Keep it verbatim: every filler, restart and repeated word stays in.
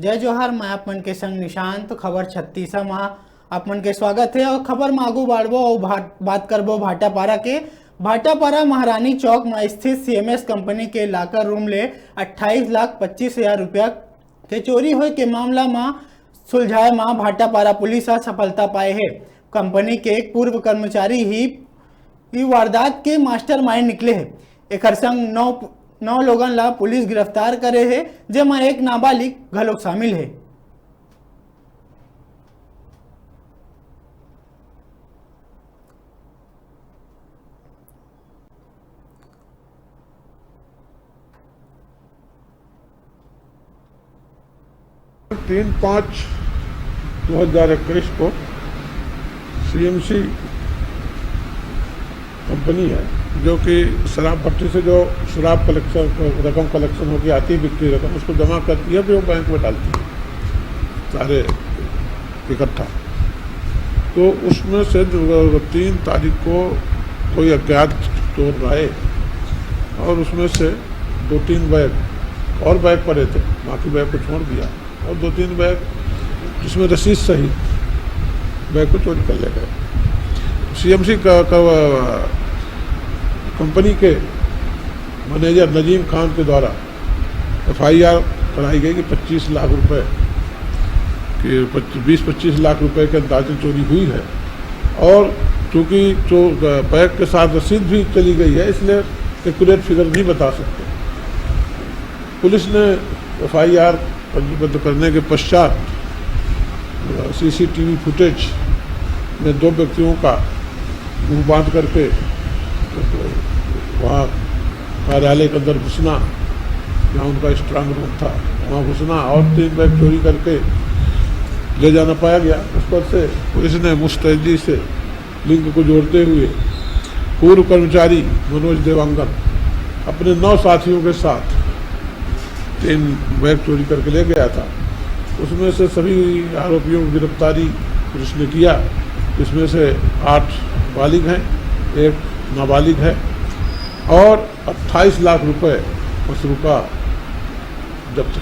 जय जोहार, मैं आप मन के संग निशांत। खबर छत्तीसा मा आप मन के स्वागत हे और खबर मा आगू बाढ़बो और भाट-, बात करबो भाटापारा के। भाटापारा महारानी चौक मा स्थित सीएमएस कंपनी के लॉकर रूम ले अट्ठाईस लाख पच्चीस हजार रुपया के चोरी होए के मामला मा सुलझाए मा भाटापारा पुलिस ह सफलता पाए हे। कंपनी के एक पूर्व कर्मचारी ही ई वारदात के मास्टरमाइंड निकले हे। एकर संग नौ, नौ लोगन ला पुलिस गिरफ्तार करे हे, जेमा एक नाबालिग घलोक शामिल हे। तीन पाँच दो हज़ार इक्कीस को सीएमसी कंपनी है, जो कि शराब भट्टी से जो शराब कलेक्शन, रकम कलेक्शन होके आती है, बिक्री रकम, उसको जमा करती है, फिर वो बैंक में डालती है सारे इकट्ठा। तो उसमें से जो तीन तारीख को कोई अज्ञात चोर आए और उसमें से दो तीन बैग और बैग पड़े थे, बाकी बैग को छोड़ दिया और दो तीन बैग जिसमें रसीद सहित बैग को चोरी कर ले गए। सीएमसी का, का, कंपनी के मैनेजर नजीम खान के द्वारा एफआईआर कराई गई कि पच्चीस लाख रुपए के, पच्चीस, बीस पच्चीस लाख रुपए के अंदाजन चोरी हुई है। और चूंकि जो बैग के साथ रसीद भी चली गई है, इसलिए एक्यूरेट फिगर नहीं बता सकते। पुलिस ने एफआईआर पंजीबद्ध करने के पश्चात सीसीटीवी फुटेज में दो व्यक्तियों का मुंह बांध करके वहाँ कार्यालय के अंदर घुसना, जहाँ उनका स्ट्रांग रूम था, वहाँ घुसना और तीन बैग चोरी करके ले जाना पाया गया। उस पर से पुलिस ने मुस्तैदी से लिंक को जोड़ते हुए पूर्व कर्मचारी मनोज देवांगन अपने नौ साथियों के साथ तीन बैग चोरी करके ले गया था। उसमें से सभी आरोपियों की गिरफ्तारी पुलिस ने किया। इसमें से आठ बालिग हैं, एक नाबालिग है और अट्ठाईस लाख रुपए मसरूका जब्त